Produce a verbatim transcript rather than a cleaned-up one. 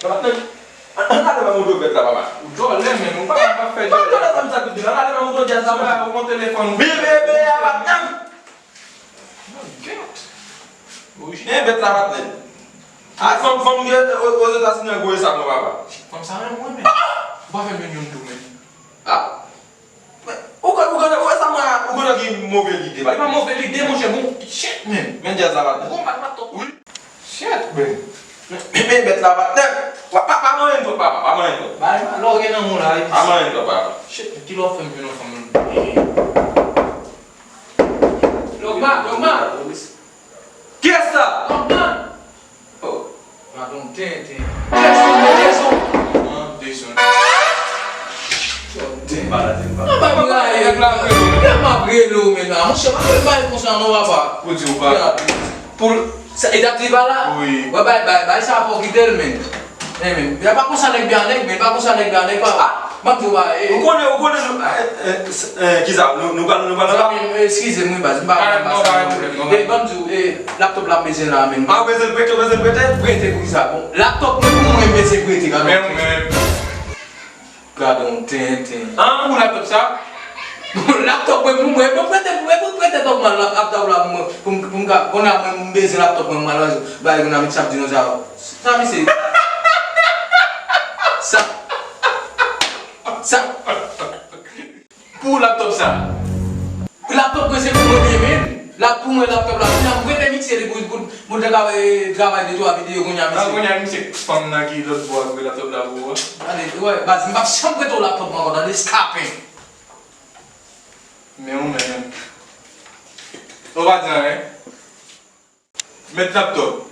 An n ale m montre w bèt la, papa. Ou djòlè, men ou pa ka fè djòlè. An n ale m montre w djèz la, papa. Ou gon telefòn ou. Bebe, bebe, a patnè m. Gen bèt la, patnè m. A, fanm, fanm gen Ozetazini an gwo e sa, mwen, papa. Fanm sa menm, mwen, men. Ou pa fè m youn tou, men. A. Ou konn, ou konn, ou konn sa mwen, ou konn ki move lide, pa. E pa move lide, monchè, bon, shit, men. Men djèz la, patnè. Bon, bat, bat, wi. Shit, men. Men, men bèt la, patnè. Pa, pa, pa manyen twòp, papa, pa manyen twòp. Ba, lè w gen nan moun la, epi. Pa manyen twòp, papa. Shit, ki lè w fè m vin yon fanm. Lòkman, Lòkman. Kiyès sa? Lòkman. Oh. Gadon tenten. Deson, deson. An, deson. Tenten. Pala, tenten. An, bay m rayi. Lè m ap rele w, men la. Monchè, pa fè bay konsa non, papa. Pou di w pa. Pou sa, e dat li pa la? Wi. Wè, bay, bay, bay sa fò kite l, men. E, men, e pa konsa nèg byen nèg, men pa konsa nèg byen nèg, papa. M ap di w, ba, e. Ou konnen, ou konnen, nou, e, e, e, kisa, nou, nou pral, nou pral anba? Zanmi m, eskize m, wi, baz, m pa konn pase. E, ban m di w, e, laptòp la m bezwen la, men. A, ou bezwen l prete, ou bezwen l prete? Prete pou kisa? Bon, laptòp mwen pou mwen, m bezwen prete, gadon. Men, men. Gadon tenten. An, pou laptòp sa? Bon, laptòp mwen pou mwen, bon, prete, mwen pou prete laptòp mwen, laptòp la pou mwen, pou m, pou m ka, kounye a mwen, m bezwen laptòp mwen, m al bay yon nèg k ap di nou sa. Sa misye? Sa. Sa. Pou laptòp sa. Laptòp mwen se pou mwen li ye, men. L ap pou mwen laptòp la. Kounye a m prete misye li pou, pou, pou l te ka, e, travay de twa videyo kounye a, misye. Kounye a misye fanm nan ki lòt bò a voye laptòp la pou ou a. Gade, wè, baz, m p ap janm prete w laptòp mwen ankò, tande, skapen. Men ou menm. Ou pa di anyen. Mèt laptòp.